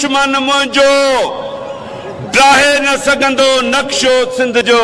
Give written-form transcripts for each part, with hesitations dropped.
دشمن منهنجو، ڊاهي نه سگهندو نقشو سنڌ جو،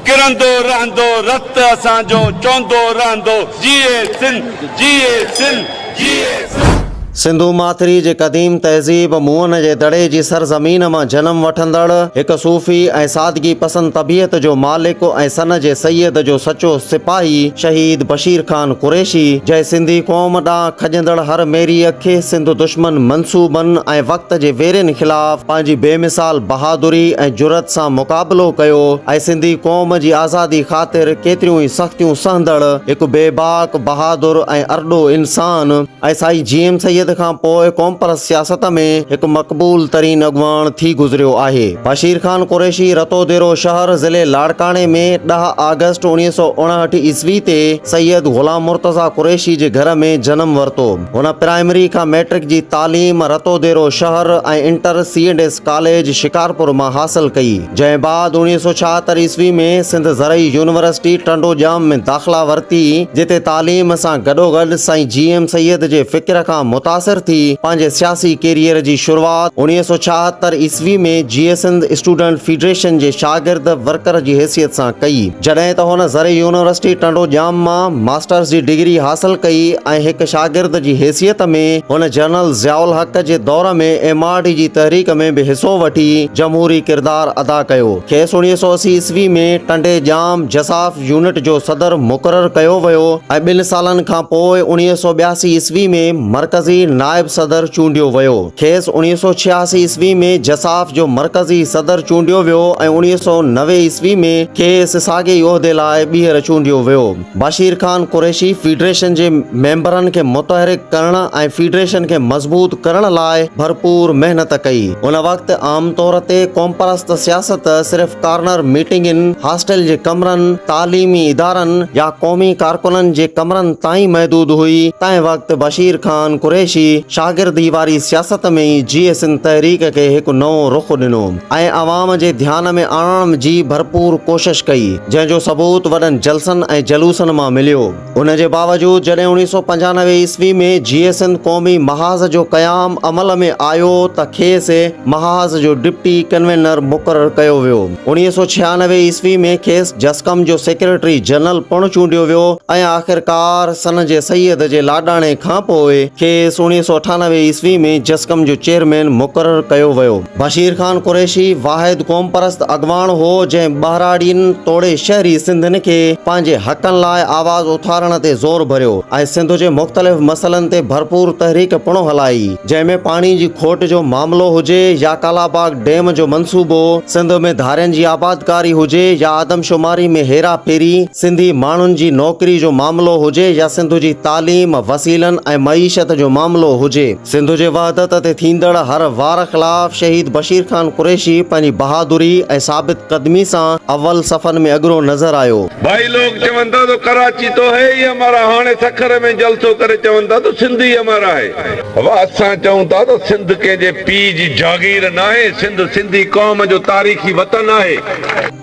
ڪرندو رهندو رت اسان جو، چوندو رهندو جيئي سنڌ، جيئي سنڌ، جيئي سنڌ. سنڌو ماٿري جي قديم تهذيب موئن جي دڙي جي سرزمين مان جنم وٺندڙ هڪ صوفي ۽ سادگي پسند طبيعت جو مالڪ ۽ سن جي سيد جو سچو سپاهي شهيد بشير خان قريشي جنهن سنڌي قوم ڏانهن کڄندڙ هر ميري اک سنڌ دشمن منصوبن ۽ وقت جي ويرين خلاف پنهنجي بي مثال بهادري ۽ جرئت سان مقابلو ڪيو ۽ سنڌي قوم جي آزادي خاطر ڪيتريون ئي سختيون سهندڙ هڪ بيباڪ، بهادر ۽ ارڏو انسان ۽ سائين جي ايم سيد کان پوء قومپرست سياست ۾ هڪ مقبول ترين اڳواڻ ٿي گذريو آهي. بشير خان قريشي رتوديرو شهر ضلعي لاڙڪاڻي ۾ ڏهه آگسٽ 1959 عيسوي تي سيد غلام مرتضيٰ قريشي جي گهر ۾ جنم ورتو. هن پرائمري کان مئٽرڪ جي تعليم رتوديرو شهر ۽ inter C and S college Shikarpur مان حاصل ڪئي، جنهن بعد 1976 عيسوي ۾ سنڌ زرعي يونيورسٽي ٽنڊو ڄام ۾ داخلا ورتي، جتي تعليم سان گڏوگڏ سائين جي ايم سيد جي فڪر کان متاثر ٿي پنهنجي سياسي ڪيريئر جي شروعات 1976 عيسوي ۾ جيئي سنڌ اسٽوڊنٽ فيڊريشن جي شاگرد ورڪر جي حيثيت سان ڪئي. جڏهن ته هن زرعي يونيورسٽي ٽنڊو ڄام مان ماسٽرس جي ڊگري حاصل ڪئي ۽ هڪ شاگرد جي حيثيت ۾ هن جنرل ضياء الحق جي دور ۾ ايم آر ڊي جي تحريڪ ۾ به حصو وٺي جمهوري ڪردار ادا ڪيو. کيس 1980 عيسوي ۾ ٽنڊي ڄام جساف يونٽ جو صدر مقرر ڪيو ويو ۽ ٻن سالن کان پوء 1982 عيسوي ۾ مرڪزي نائب صدر چونڊيو ويو. کيس 1986 عيسوي ۾ جساف جو مرڪزي صدر چونڊيو ويو ۽ 1990 عيسوي ۾ کيس ساڳئي ئي عهدي لاء ٻيهر چونڊيو ويو. بشير خان قريشي فيڊريشن جي ميمبرن کي متحرڪ ڪرڻ ۽ فيڊريشن کي مضبوط ڪرڻ لاء ڀرپور محنت ڪئي. ان وقت عام طور تي قومپرست سياست صرف ڪارنر ميٽنگن، هاسٽل جي ڪمرن، تعليمي ادارن يا قومي ڪارڪنن جي ڪمرن تائين محدود هئي، تنهن وقت بشير خان قريشي شاگردي واري سياست ۾ ئي جيئي سنڌ تحريڪ کي هڪ نئون رخ ڏنو ۽ عوام جي ڌيان ۾ آڻڻ جي ڀرپور ڪوشش ڪئي، جنهن جو ثبوت وڏن جلسن ۽ جلوسن مان مليو. ان جي باوجود جڏهن 1995 عيسوي ۾ جيئي سنڌ قومي محاذ جو قيام عمل ۾ آيو ته کيس محاذ جو ڊپٽي ڪنوينر مقرر ڪيو ويو. 1996 عيسوي ۾ کيس جسقم جو سيڪريٽري جنرل پڻ چونڊيو ويو ۽ آخرڪار سن جي سيد جي لاڏاڻي کانپوء کيس 1998 عيسوي ۾ جسقم جو چيئرمين مقرر ڪيو ويو. بشير خان قريشي واحد قومپرست اڳواڻ هو جنهن ٻهراڙين توڙي شهري سنڌين کي پنهنجي حقن لاء آواز اٿارڻ تي زور ڀريو ۽ سنڌ جي مختلف مسئلن تي ڀرپور تحريڪ پڻ هلائي جنهن ۾ پاڻي جي کوٽ جو معاملو هجي يا ڪالاباغ ڊيم جو منصوبو، سنڌ ۾ ڌارين جي آبادڪاري هجي يا آدمشماري ۾ هيرا ڦيري، سنڌي ماڻهن جي نوڪري جو معاملو هجي يا سنڌ جي تعليم، وسيلن ۽ معيشت جو معاملو هجي. سنڌ جي وحدت تي ٿيندڙ هر وار خلاف شهيد بشير خان قريشي پنهنجي بهادري ۽ ثابت قدمي سان اول صفن ۾ اڳرو نظر آيو. ڀائي لوگ چون ٿا تو ڪراچي تو هي ئي همارا هاڻي سکر ۾ جلسو ڪري چون ٿا تو سنڌ ئي همارا هي. بابا اسان چئون ٿا ته سنڌ ڪنهن جي پيء جي جاگير ناهي سنڌ سنڌي قوم جو تاريخي وطن آهي.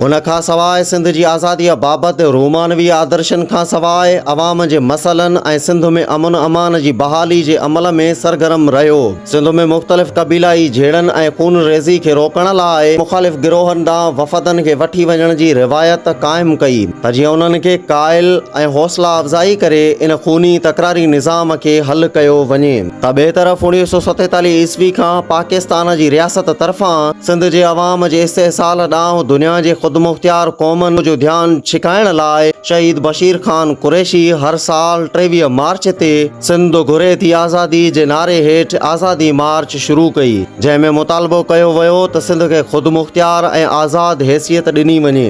ان کان سواء سنڌ جي آزاديء بابت رومانوي آدرشن کان سواء عوام جي مسئلن ۽ سنڌ ۾ امن امان جي بحالي جي عمل ۾ سرگرم رهيو. سنڌ ۾ مختلف قبيلائي جهيڙن ۽ خونريزي کي روڪڻ لاء مخالف گروهن ڏانهن وفدن کي وٺي وڃڻ جي روايت قائم ڪئي ته جيئن انهن کي قائل ۽ حوصلا افزائي ڪري ان خوني تڪراري نظام کي حل ڪيو وڃي. ته ٻئي طرف 1947 عيسوي کان پاڪستان جي رياست طرفان سنڌ جي عوام جي استحصال ڏانهن دنيا جي خودمختيار قومن جو ڌيان ڇڪائڻ لاء شهيد بشير خان قريشي هر سال 23 مارچ تي سنڌ گهري ٿي آزادي جي نعري هيٺ آزادي مارچ شروع ڪئي جنهن ۾ مطالبو ڪيو ويو ته سنڌ کي خودمختيار ۽ آزاد حيثيت ڏني وڃي.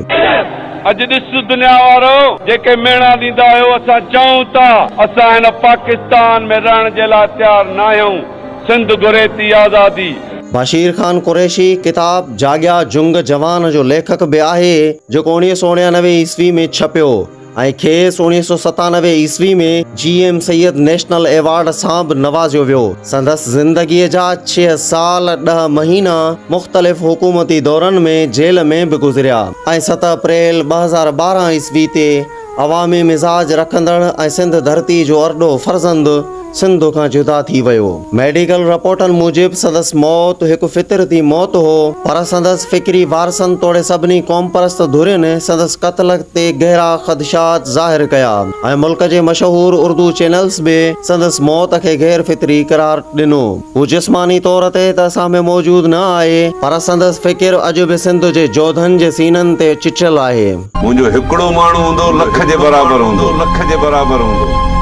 اڄ ڏس دنيا وارؤ جيڪي ميڻا ڏيندا آهيو اسان چئون ٿا اسان هن پاڪستان ۾ رهڻ جي لاء تيار ناهيون سنڌ گهري ٿي آزادي. بشير خان قريشي ڪتاب جاڳيا جنگ جوان جو ليکڪ به آهي جيڪو 1999 عيسوي ۾ ڇپيو ۽ کيس 1997 عيسوي ۾ G M Syed national award سان به نوازيو ويو. سندس زندگيء جا ڇهه سال ڏهه مهينا مختلف حڪومتي دورن ۾ جيل ۾ به گذريا ۽ ست اپريل 2012 عيسوي تي عوامي مزاج رکندڙ ۽ سنڌ ڌرتي جو ارڏو فرزند سنڌ کان جدا ٿي ويو. ميڊيڪل رپورٽن موجب سندس موت هڪ فطرتي موت هو، پر سندس فڪري وارثن توڙي سڀني قومپرست ڌرين سندس قتل تي گهرا خدشات ظاهر ڪيا ۽ ملڪ جي مشهور اردو چينلز به سندس موت کي غير فطري قرار ڏنو. هو جسماني طور تي ته اسان ۾ موجود نه آهي، پر سندس فڪر اڄ به سنڌ جي جوڌن جي سينن تي چٽيل آهي. منهنجو هڪڙو ماڻهو هوندو لک جي برابر هوندو لک جي برابر هوندو.